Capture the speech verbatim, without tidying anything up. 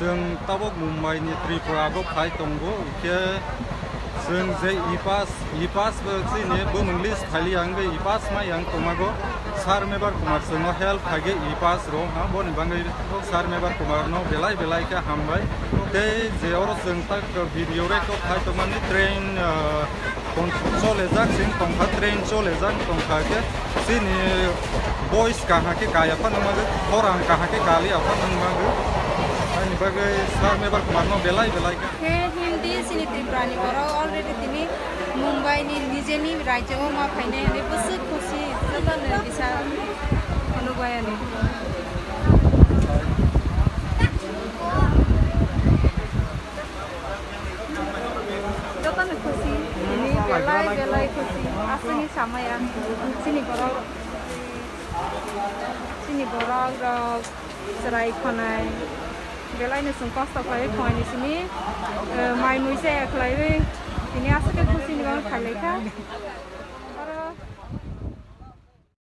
Chwng tabuk Mumbai ni Tripura go phai tongo, hwnkhe chwng je e-pass, e-pass bo chini bumung list thali ang be e-pass ma yang tongmago. Sir Mebar Kumar chwngno help khaige e-pass rok ha, boni bagwi Sir Mebar Kumar no belai belai khe hambai. Tei je oro chwng tak video record khai tongmani train, ah, kon-, cholejak sing tongkha, train cholejak tongkha khe chini boys kaham khe kaya phano nangmagwi, khorang kaham khe kaliya phano nangmagwi. Ani bagwi Sir Mebar Kumar no belai belai khe. He Hindi chini Tripura ni borok already tini Mumbai ni nijeni rajyo o ma phainai hwnwi bwswk khusi jotono kisa phunukbai ani. Jotono khusi, tini belai belai khusi, aswkni samaya, chini borok, chini borok rok chwrai khonai, belaino chwng kosto khlaiwi khonai ni simi, eh, mai mui chaya khlaiwi, tini aswk khe khusi ni bagwi khailai kha.